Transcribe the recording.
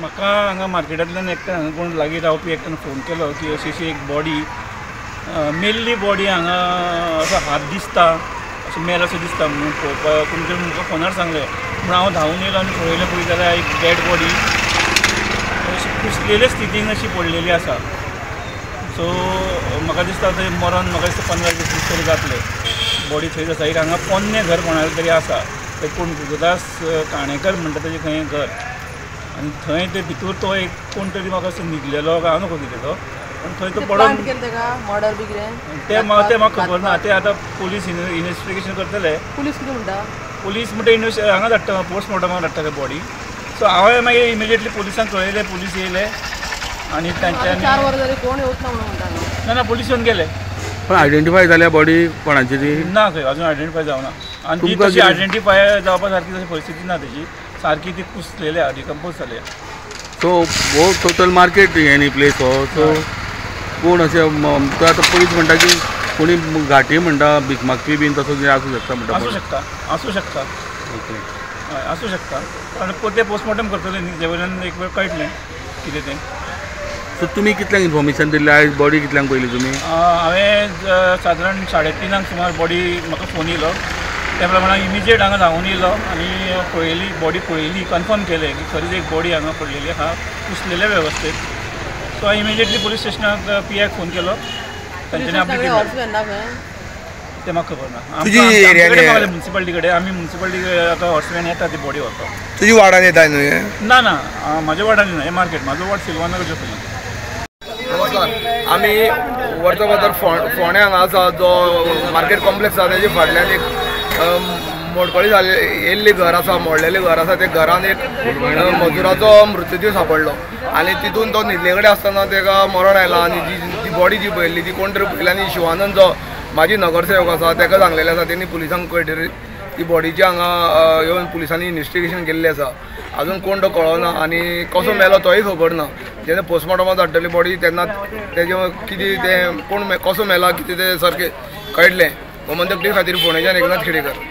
म्हाका हांगा मार्केटांतल्यान एकट्यान हांगा कोण लागीं रावपी एकट्यान फोन केलो की अशी अशी एक बॉडी मेल्ली बॉडी हांगा असो हात दिसता, असो मेल असो दिसता म्हणून पळोवपाक कोण तरी म्हाका फोनार सांगलें म्हणून हांव धांवून येयलो आनी पळयलें पळयत जाल्यार एक डेड बॉडी अशी कुसलेले स्थितीन अशी पडलेली आसा. सो म्हाका दिसता थंय मरण म्हाका दिसता 15 दीस तरी जातले. बॉडी थंयच आसा. एक हांगा पोन्नें घर कोणालें तरी आसा, ते कोण गुरुदास काणेकर म्हणटा तेजें खंय घर आनी थंय ते भितूर तो एक कोण तरी म्हाका असो न्हिदलेलो काय हांव नको कितें तो, पूण थंय तो पडोन मर्डर बी कितें तें म्हाका खबर ना. ते आतां पुलीस इन्वेस्टिगेशन करतले. पुलीस कितें म्हणटा? पुलीस म्हणटा हांगा धाडटा, पोस्टमॉर्टमाक धाडटा बॉडी. सो हांवें मागीर इमिजिएटली पुलिसांक कळयलें, पुलीस येयले आनी तांच्यांनी 4 वरां जाली कोण येवच ना म्हणून म्हणटा. ना ना, पुलीस येवन गेले. पण आयडेंटिफाय जाल्या बॉडी कोणाची ती? ना, खंय अजून आयडेंटिफाय जावना. आनी ती तशी आयडेंटिफाय जावपा सारकी तशी परिस्थिती ना तेजी, सारकी ती कुसलेल्या, डिकम्पोज जाल्या. सो हो टोटल मार्केट हें न्ही प्लेस हो. सो कोण अशें आतां पुलीस म्हणटा की कोणी घाटी म्हणटा भीक मागपी बीन तसो कितें आसूं शकता म्हणटा. आसूं शकता, आसूं शकता. ओके, हय आसूं शकता. कारण ते पोस्टमॉर्टम करतले न्ही, ते वयल्यान एक वेळ कळटलें कितें तें. सो तुमी कितल्यांक इन्फॉर्मेशन दिल्लें आयज बॉडी कितल्यांक पयली तुमी? हांवें सादारण 3:30 सुमार बॉडी म्हाका फोन येयलो, त्या प्रमाणे इमिजिएट हांगा धांवून येयलो आनी पळयली बॉडी, पळयली, कन्फर्म केलें की खरीच एक बॉडी हांगा पडलेली आहा कुसलेल्या वेवस्थेत. सो हांवें इमिजिएटली पुलीस स्टेशनाक पी आयक फोन केलो, तांच्यांनी अपडेट तें म्हाका खबर ना. म्युनिसिपालिटी कडेन आमी म्युनिसिपालिटी आतां हॉर्स व्हॅन येता ती बॉडी व्हरपाक. तुजी वार्डान येता न्हू? ना ना, म्हाज्या वार्डान ना, हें मार्केट, म्हाजो वार्ड सिल्वानगरच्या फुडल्यान. नमस्कार, आमी वर्धा फातर फोंड्या हांगा आसा, जो मार्केट कॉम्प्लेक्स आसा तेजे फाटल्यान एक मोडकळी जाल्ली येयल्ली घर आसा, मोडलेलें घर आसा. त्या घरान एक मजुराचो मृतदेह सापडलो आनी तितून तो न्हिदले कडेन आसतना तेका मरण आयलां. आनी जी बॉडी जी पळयल्ली ती कोण तरी पळयली आनी शिवानंद जो म्हाजी नगरसेवक आसा तेका सांगलेलें आसा, तेणी पुलिसांक कळटरी ती बॉडीची हांगा येवन पुलिसांनी इन्वेस्टिगेशन केल्लें आसा. अजून कोण तो कळना आनी कसो मेलो तोय खबर ना. जेन्ना पोस्टमॉर्टमाक धाडटली बॉडी तेन्ना तेजें कितें तें कोण कसो मेला कितें तें सारकें कळटलें. गोमंतक टीव्ही खातीर फोंडेच्यान एकनाथ खेडेकर.